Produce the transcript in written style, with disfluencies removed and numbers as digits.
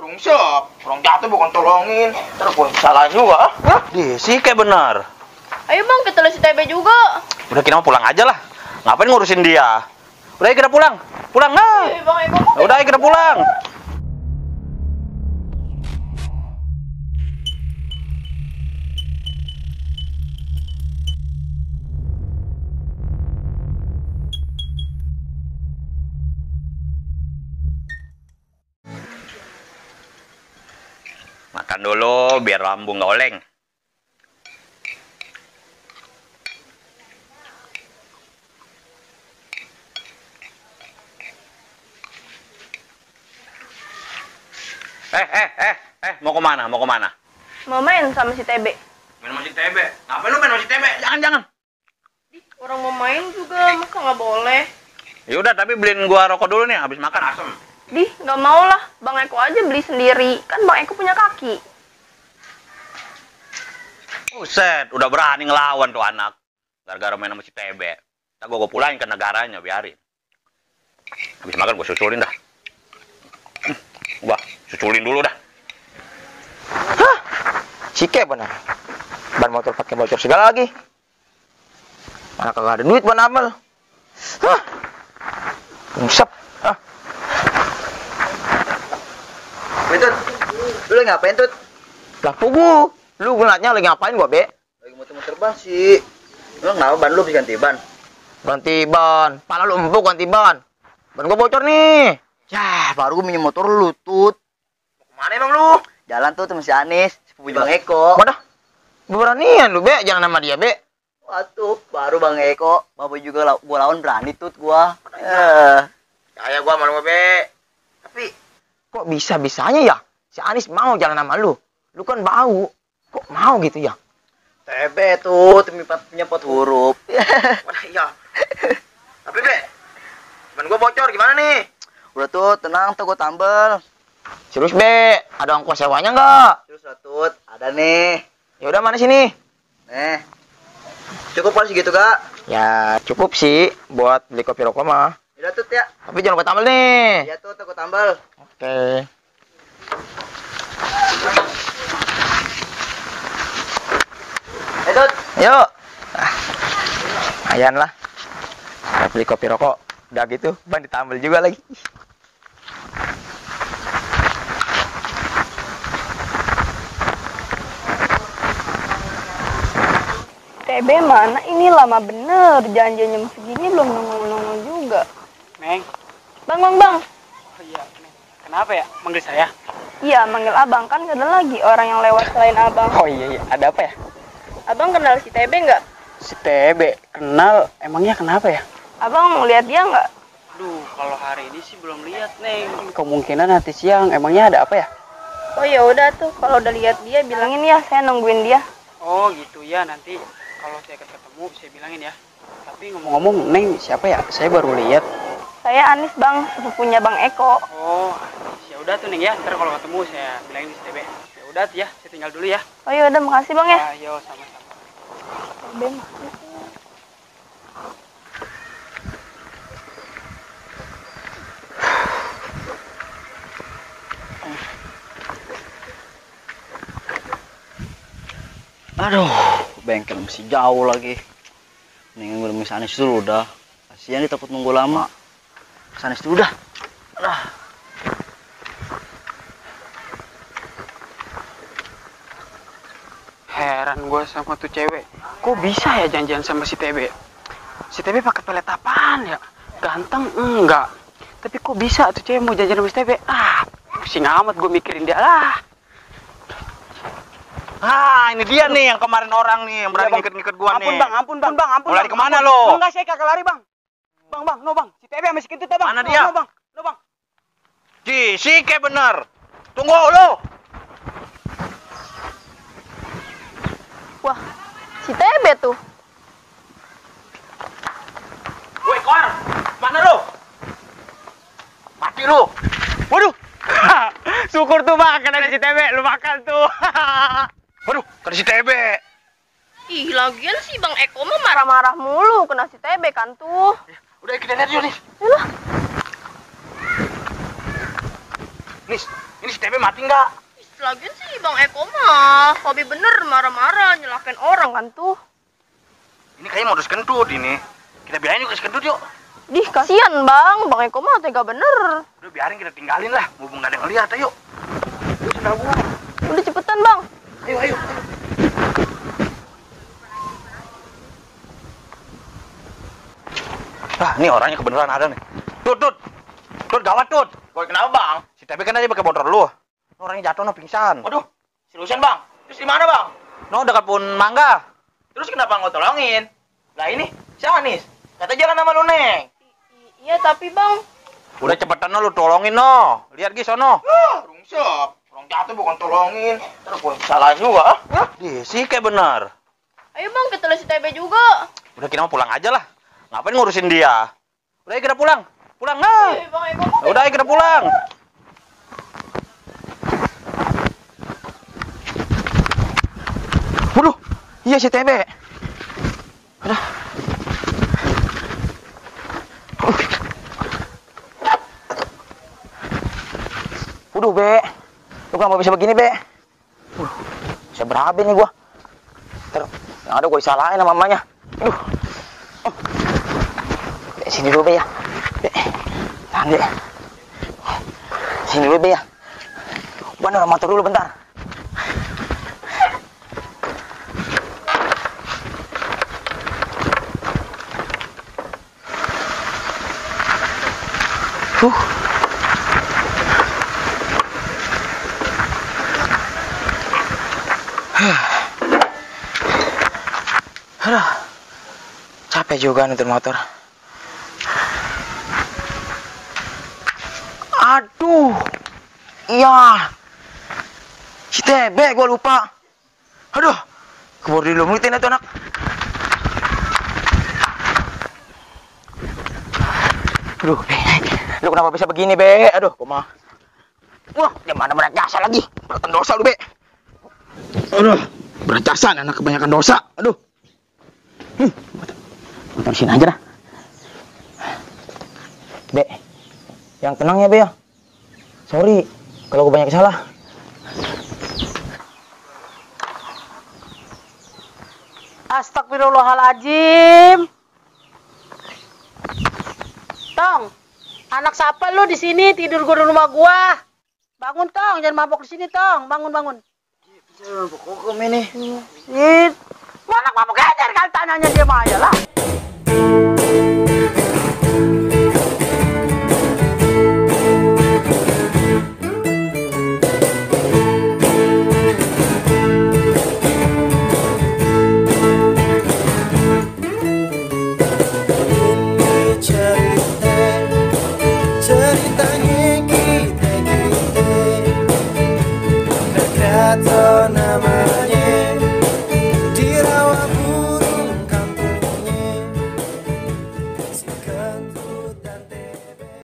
Rungsep, orang jatuh bukan tolongin. Terus gue salah juga. Ya, sih kayak benar. Ayo bang, kita lihat si TB juga. Udah kita mau pulang aja lah. Ngapain ngurusin dia? Udah ayo kita pulang. Pulang lah. Bang Eko. Udah ayo kita pulang. Makan dulu biar lambung nggak oleng. Mau kemana? Mau kemana? Mau main sama si TB. Main sama si TB? Ngapain lu main sama si TB? Jangan. Orang mau main juga, maka nggak boleh. Ya udah, tapi beliin gua rokok dulu nih, habis makan asem. Nggak mau lah. Bang Eko aja beli sendiri. Kan Bang Eko punya kaki. Buset, udah berani ngelawan tuh anak. Gara-gara main sama si TB. Ntar gua pulangin ke negaranya, biarin. Habis makan gua susulin dah. Gua susulin dulu dah. hah? Cike benar. Ban motor pakai bocor segala lagi. Mana kagak ada duit buat amal. Hah? Rungsep. Hah? Tut, lu lagi ngapain, Tut? Lah pugu. Lu ngeliatnya lagi ngapain gua, Be? Lagi muter-muter ban sih. Lu kenapa ban lu bisa ganti ban? Ganti ban. Pala lu empuk ganti ban. Ban gua bocor nih. Yah, baru gua minjem motor lu, Tut. Mana emang lu? Jalan tuh sama si Anis, sepupu Bang Eko. Wadah. Beranian lu, Be, jalan sama dia, Be. Waduh, baru Bang Eko. Bapak juga gua lawan berani, Tut, gua. Kayak gua malu, Be. Tapi kok bisa-bisanya ya si Anis mau jalan sama lu? Lu kan bau. Kok mau gitu ya? TB tuh, punya pot huruf. Wadah, iya. Tapi, Be, ban gua bocor gimana nih? Udah tuh, tenang tuh gua tambel. Serius, Be, ada ongkos sewanya nggak? Terus lah, Tut, ada nih. Ya udah, mana sini? Nih. Cukup pas gitu, Kak. Ya, cukup sih buat beli kopi rokok mah. Udah, Tut ya. Tapi jangan lupa tambal nih. Iya tuh, gua tambal. Oke. Tut. Yuk. Lumayan lah. Saya beli kopi rokok. Udah gitu, ban ditambal juga lagi. TB mana? Ini lama bener. Janjian jam segini belum nongol-nongol juga. Neng. Bang. Oh iya, Neng. Kenapa ya manggil saya? Iya, manggil abang. Kan gak ada lagi orang yang lewat selain abang. Oh iya, ada apa ya? Abang kenal si TB nggak? Si TB kenal, emangnya kenapa ya? Abang lihat dia nggak? Aduh, kalau hari ini sih belum lihat, Neng. Kemungkinan nanti siang. Emangnya ada apa ya? Oh ya udah tuh, kalau udah lihat dia bilangin ya, saya nungguin dia. Oh gitu ya, nanti kalau saya ketemu saya bilangin ya. Tapi ngomong-ngomong, Neng siapa ya? Saya baru lihat. Saya Anis bang, sepupunya Bang Eko. Oh, ya udah tuh Neng ya. Ntar kalau ketemu saya bilangin di TB. Ya udah tuh ya, saya tinggal dulu ya. Oh ya udah, makasih bang ya. Ayo sama-sama. TB mana sih? Aduh, bengkel masih jauh lagi. Mendingan gue nemuin Sanis dulu udah. Kasihan dia takut nunggu lama. Sanis dulu dah. Heran gue sama tuh cewek. Kok bisa ya janjian sama si TB? Si TB pakai pelet apaan ya? Ganteng enggak. Tapi kok bisa tuh cewek mau janjian sama si TB? Pusing amat gue mikirin dia lah. Ini dia nih yang kemarin orang nih yang berani ngikut-ngikut gua nih. Ampun bang. Mau lari kemana lo? Enggak, saya kagak lari bang. Bang, no bang. Si TB sama si Kentut bang. Mana dia? No bang. Si kayak bener. Tunggu lo. Wah, si TB tuh. Woi, Kor. Mana lo? Mati lo. Waduh. Syukur tuh bang, kena si TB. Lu makan tuh. Waduh, kena si TB. Ih, lagian sih Bang Eko mah marah-marah mulu kena si TB kan tuh. Udah kita lihat yuk, Nis. Yalah. Nis, Ini si TB mati nggak? Lagian sih Bang Eko mah hobi bener marah-marah nyelakain orang kan tuh. Ini kayaknya modus kentut ini. Kita biarin yuk ke si kentut yuk. Dih kasihan Bang Eko mah tega bener. Udah biarin kita tinggalin lah. Mumpung nggak ada yang ngeliat, ayo. Yuk, sendal gua. Udah cepetan Bang. Ayo, ayo. Ah, ini orangnya kebenaran ada nih. Tut, gawat, Tut. Kenapa bang? Si TB kan aja pakai motor lu. Orangnya jatuh, no, pingsan. Waduh, seriusan bang? Terus di mana bang? No, dekat pohon mangga. Terus kenapa nggak tolongin? Lah ini, si Anis. Kata jalan sama lu, Neng. Iya tapi Bang. Udah cepetan no, lu tolongin no. Lihat Gi sono. Rungsep. Orang jatuh bukan tolongin. Terus gue salah juga. Sih kayak benar. Ayo Bang kita lihat si TB juga. Udah kita mau pulang aja lah. Ngapain ngurusin dia? Udah kita pulang. Pulang nah. Bang Eko mah. Udah kita pulang. Waduh, iya si TB. Aduh. Waduh, Be. Lu kenapa bisa begini, Be? Bisa berabe nih gua. Terus, yang ada gua disalahin sama mamanya. Aduh. Be, sini dulu, Be ya. Be. Tahan, Be. Sini dulu, Be ya. Gua naruh motor dulu bentar. Aduh, capek juga nonton motor. Aduh, iya, si TB gua lupa. Aduh, keburu dilumutin itu anak. Aduh, Be, lu kenapa bisa begini, Be? Aduh, koma. Wah, dia mana berat jasa lagi? Beratan dosa lu, Be. Aduh, berat jasa anak kebanyakan dosa. Aduh. Motor sini aja dah. Be, yang tenang ya, Be ya. Sorry kalau gue banyak salah. Astagfirullahaladzim. Tong, anak siapa lu di sini tidur gua di rumah gua? Bangun Tong, jangan mabok di sini Tong. Bangun. Hukum ini. Anak mabok aja kali tanyanya dia mah aja lah.